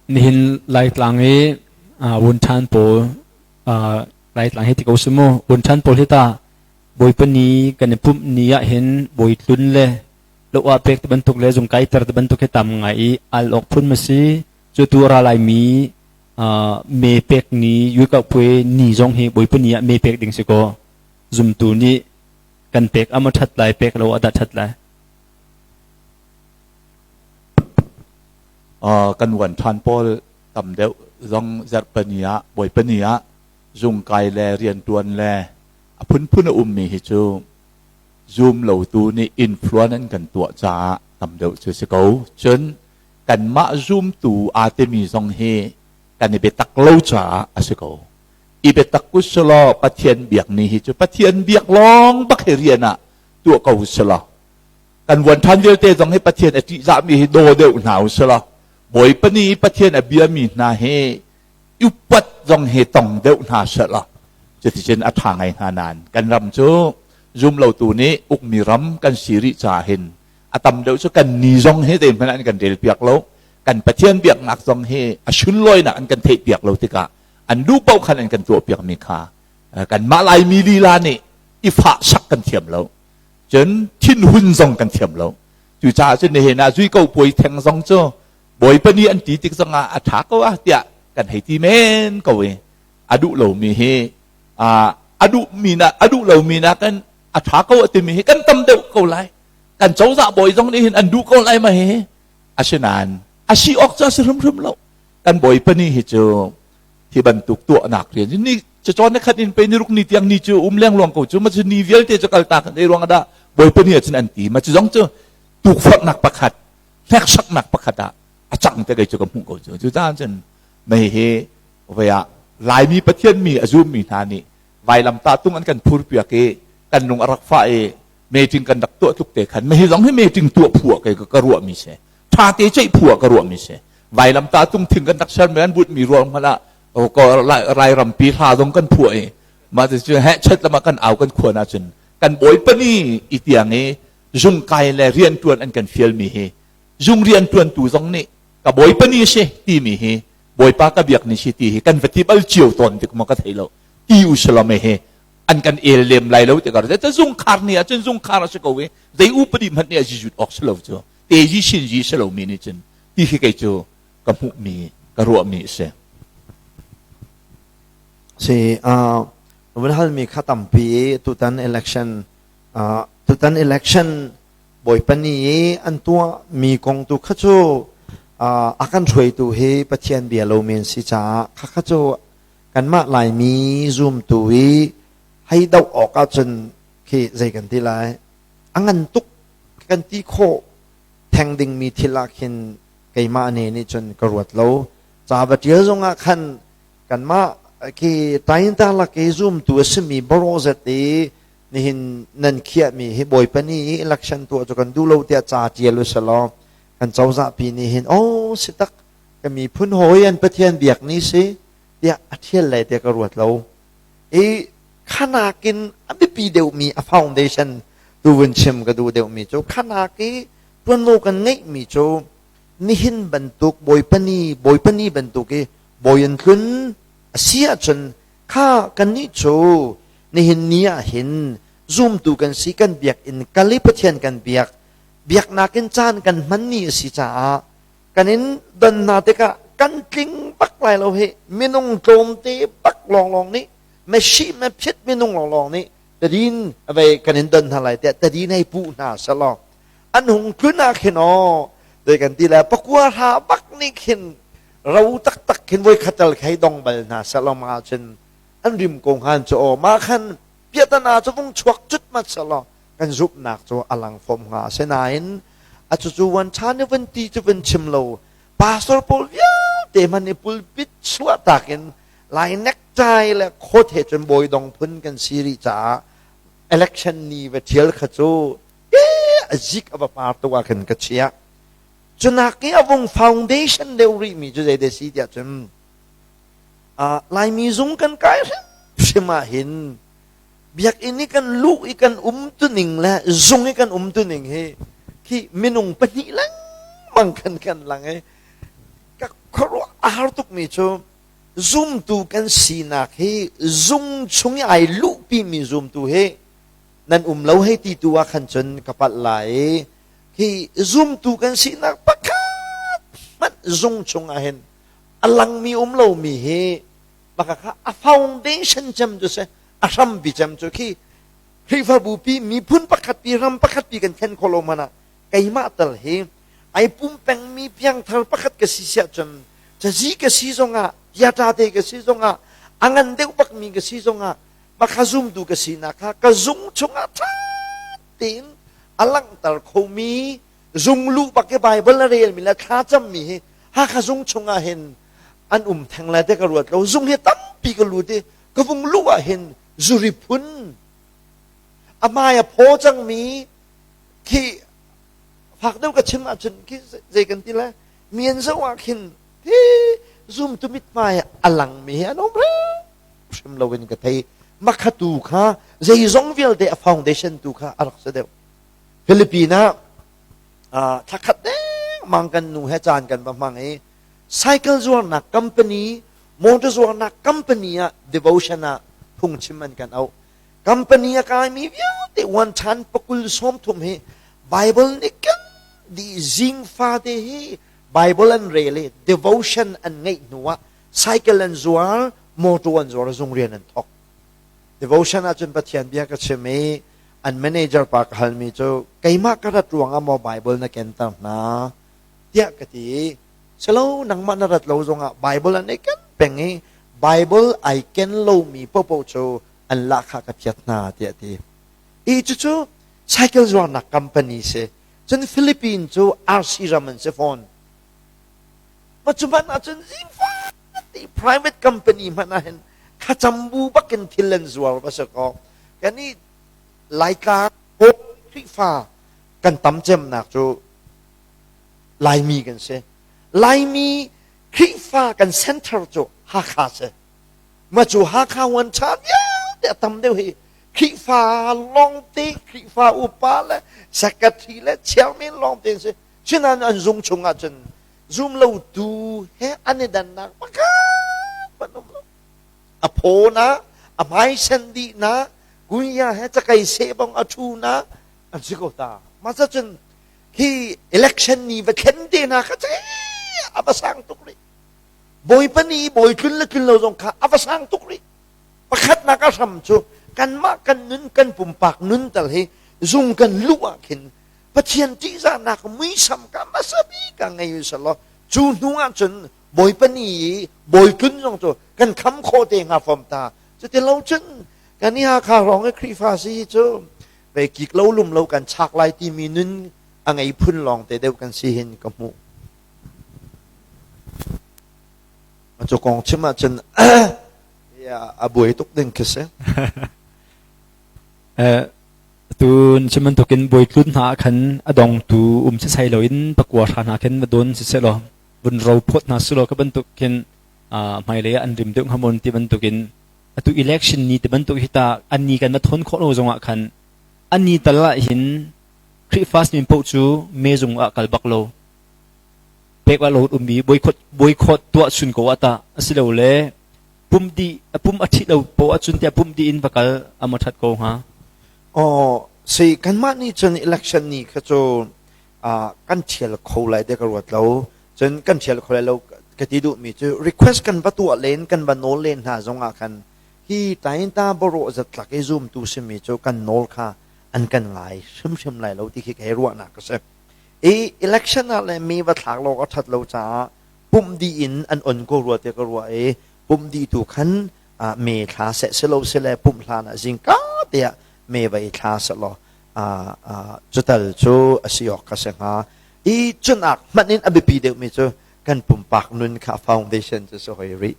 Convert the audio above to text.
Nihin Laitlang i vunṭhan pawl Laitlang hi ti ko si mu vunṭhan pawl hi ta Bawipa ni kan i pumh ni ah hin bawi tlun le lo-ah pek ti bantuk le zung kaiter ti bantuk hi tam ngai i al awk phun ma si. Cu tu ra laimi me pek ni yuikauhpuai ni zong hi Bawipa ni ah me pek ding si kaw zumtu nih kan pek ama ṭhat lai pek lo ah dah ṭhat lai. Kan uan ṭhan pawl tam deuh zong zarhpani ah Bawipa ni ah zungkai le rianṭuan le a phunphun a ummi hi cu zum lotu nih influence an kan tuah caah tam deuh cu si ko. Cun kanmah zumtu aa timi zong hi kan i biatak lo caah a si ko. I biatak usulaw Pathian biak ni hi cu Pathian biak lawng bak hi rian ah tuah ko usulaw kan vuan ṭhan vialte zong hi Pathian a ṭihzahmi hi daw deuh hna usulaw Bawipa nih Pathian a biami hna hi upat zong hi tong deuh hna selaw cuticun a ṭha ngai hna nain kan ram cu zumlotu nih ukmi ram kan si rih caah hin a tam deuh cu kan ni zong hi zeihmanh an kan rel piak lo, kan Pathian biaknak zong hi a sunlawinak an kan theih piak lo tikah an duh paoh khan an kan tuah piakmi kha kanmah Laimi lila nih i fah sak kan thiam lo, cun thinhun zong kan thiam lo. Cucaah cun nihin ah zui ko puai theng zong cu Bawipa nih an ti tik zongah a ṭha ko ah tiah kan hei ti men ko i a duh lomi hi a duhmi na a duh lomi nakin a ṭha ko a timi hi kan tam deuh ko lai. Kan cozah bawi zong nih hin an duh ko lai ma hi. Asinain a si awk cu a si hrimhrim lo. Kan Bawipa nih hi cu hi bantuk tuahnak rian ni cacawn na khat in pe ni ruk ni tiang ni cu um lengluang ko cu ma cu ni vialte cu kaltak ei ruang dah Bawipa nih ahcun an ti ma cu zong cu tukforhnak pakhat, hneksaknak pakhat ah a cang te kei cu ka hmuh ko cu. Cu caan cun mei hi voi ah Laimi Pathian mi a zummi hna nih vailamtah tung an kan phur piak i kan lung a rak fah i meeting kan rak tuah tluk te khan mei zong hi meeting tuah phu ah kei ka ruah mi si, tha te ceih phu ah ka ruah mi si. Vailamtah tung thing kan rak ser mi an but mi ruang hmanh ah Lai rampi hla zong kan phuah i mah cu heh chet lama kan au kan khuan ahcun kan Bawipa ni i tiang i zungkai le riantuan an kan fialmi hi zung riantuantu zong nih ka Bawipa ni si timi hi, Bawipa ka biak ni si ti hi kan va ti bal cio tawn tik maw ka thei lo. Ti usalame he an kan el lem lai lo ti kar te zungkhar ni ahcun zungkhar a si ko i zei upadi hmanh nih a zizut awk si lo cu te ji sin ji si lo mi nih cun ti khi kei cu ka hmuh mi ka ruah mi a si. Si vun hal mi kha tampi tutan election tutan election Bawipa ni i an tuah mi kong tu kha cu a kan hruaitu hi Pathian bia lo men si caah kha kha cu kanmah Laimi zumtu i hei doh awk ahcun khi zei kan ti lai, a ngan tuk kan ti khawh theng dingmi thil ah khin keimah ne nih cun ka ruat lo. Ca va ṭial zongah khan kanmah khi tainta lak i zumtu a simi barawzet i nihin nan khiahmi hi Bawipa nih i election tuah cu kan duh lo tiah ca ṭial u selaw kan cozah pi nih hin oh si tak, ka miphun hawi an Pathian biak ni si tiah a ṭhial lai tiah ka ruat lo. I khanakin a biapi deuhmi a foundation tu vun chim ka duh deuhmi cu khanak i ṭuanvo kan ngeihmi cu nihin bantuk Bawipa ni, Bawipa ni bantuk i bawi an tlun a si ahcun kha kannih cu nihin ni ah hin zumtu kan si, kan biakinn kal i Pathian kan biak, biaknak in caan kan hman ni a si caah kan in don hna tikah kan tling bak lai lo hi. Minung tlawmte bak lawnglawng nih meshi mephit minung lawnglawng nih tadin vei kan in don hna lai tiah tadin hei puh hna selaw an hung tlun ah khin aw dei kan ti le pakua hra bak nih khin ro taktak khin voi khatal khei dong bal hna selaw ma cun an rim ko hngan cu aw ma khan piatana cu vung chuak cut mat selaw kan zumhnak cu a lang fom hnga. Asinain a cucu wan ṭha nih van ti cu van chim lo, pastor pawl vialte hmanh i pulpit chuah tak in lai necktie le coat he cun bawi dong phun kan si rih caah election ni va ṭhial kha cu a zik a va par tu ah khin ka chiah. Cunak i a vung foundation deuh rih mi cu zei de si tiah cun Laimi zung kan kai hrimhrim ah hin biakinn i kan luh i kan umtuning le zung i kan umtuning hi khi minung pahnih lengmang kan kan lang i. Khuaruah a har tukmi cu zumtu kan sinak hi zung chung i ai luhpimi zumtu hi nan um lo hei ti tu ah khan cun ka palh lai i hi zumtu kan sinak pakhat hmanh zung chung ah hin a langmi um lomi hi baka kha a foundation cem cu si a hrampi cem cu khi Khrihfabu pi miphun pakhat pi ram pakhat pi kan thlen khawh lo hmanh ah keimah tal hi ai pumpengmi piangthar pakhat ka si siah cun cazi ka si zongah tiata te ka si zongah a ngan deuh bakmi ka si zongah baka zumtu ka sinak kha ka zung chungah ṭha tein a langhter khomi zung luh bak i Bible a relmi le thlacammi hi Hakha zung chungah hin an um theng lai te ka ruat lo. Zung hi tampi ka lut i ka vung luh ah hin zuri phun a hmai a phaw cangmi khi fak deuh ka chim ahcun khi zei kan ti lai mi an zoh ah khin hi zumtu mithmai a langmi hi an um hrim lo in ka thei. Makhatu kha zeizong vialte a foundation tu kha a rak si deuh. Philippine ah thlakhat dengmang kan nu he caan kan va hmang i cycle zuarnak company, motor zuarnak company ah devotion ah phungchim an kan auh. Company a kaimi vialte one chan pakul 30 hi Bible nih kan di zing fate hi Bible an rel i devotion an ngeih hnu ah cycle an zuar, motor an zuar, zung rian an thawk. Devotion ahcun Pathian bia ka chim i an manager pa ka halmi cu keimah ka rat ruangah maw Bible na kenter hna tiah ka ti i silo nangmah na rat lo zongah Bible an i ken peng i Bible ai ken lomi popo cu an lahkhah ka phiat hna tiah ti. I cucu cycle zuarnak company si. Cun Philippines cu RC ram an si fawn. Ma cu hmanh ahcun zingfat ti private company hmanh ah hin thlacam bu bakin thil an zuar va si kaw kan i Laitlang Khrihfa kan tam cemnak cu Laimi kan si. Laimi Khrihfa kan center cu Hakha si. Ma cu Hakha wan ṭha vialte a tam deuh hi Khrihfa lawngte, Khrihfa upa le secretary le chairman lawngte an si. Sinain an zung chung ahcun zum lotu he an i dannak pakhat hmanh um lo. A phaw na, a hmaisen dih na, kunya he cakei seh bang a ṭhu na, an si ko ta. Mah cun hi election ni va thlen te hna kha cei a va sang tuk rih. Bawipa ni bawi tlun le tlun lo zong kha a va sang tuk rih. Pakhatnak a hram cu kanmah kan nun kan pumpak nun tal hi zung kan luh ah khin Pathian ṭihzahnak muisam ka hmasa bik ah ngei u selaw cu hnu ah cun Bawipa ni i bawi tlun zong cu kan kham khawh te hnga fom ta. Cuti lo cun kan i Hakha hrawng i Khrihfa si hi cu vei kik lo lum lo kan chak lai timi nun a ngei phun lawng te deuh kan si hin ka hmuh. Cu kong chim ahcun a buai tuk ding khi si. Tun cu bantukin bawitlun hna ah khan a dongtu um sisai loin pakua hra hna khin va dawn siseh law vun ro phawt hna sulaw ka bantuk khin hmailei ah an rim deuh hnga maw ti bantukin atu election ni ti bantuk hi ta an ni kan va thawn khawh lo zongah khan an ni tal ah hin Khrihfa min paoh cu mezung ah kal bak lo pek ah lo ummi boycott boycott tuah chun ko ah ta asilole pum di pum a ṭhit lo poah ahcun tiah pum di in va kal a ma ṭhat ko hnga. Aw, si kanmah nih cun election ni kha cu kan ṭhial kho lai te ka ruat lo. Cun kan ṭhial kho lai lo ka ti duhmi cu request kan va tuah len kan va nawl len hna zong ah khan hi tainta borawh zatlak i zumtu simi cu kan nawl kha an kan ngai hrimhrim lai lo ti khi ka hei ruahnak ka si. I election ah le mi va thlak lo a ṭhat lo caah pumh dih in an on ko rua tiah ka ruah i pumh dih tu khan me thla seh silo sile pumh hlan ah zingka te ah me va i thla selaw cutal cu a si awk kha si hnga i cunak hmanh in a biapi deuhmi cu kan pumpak nun kha foundation cu si hoi rih.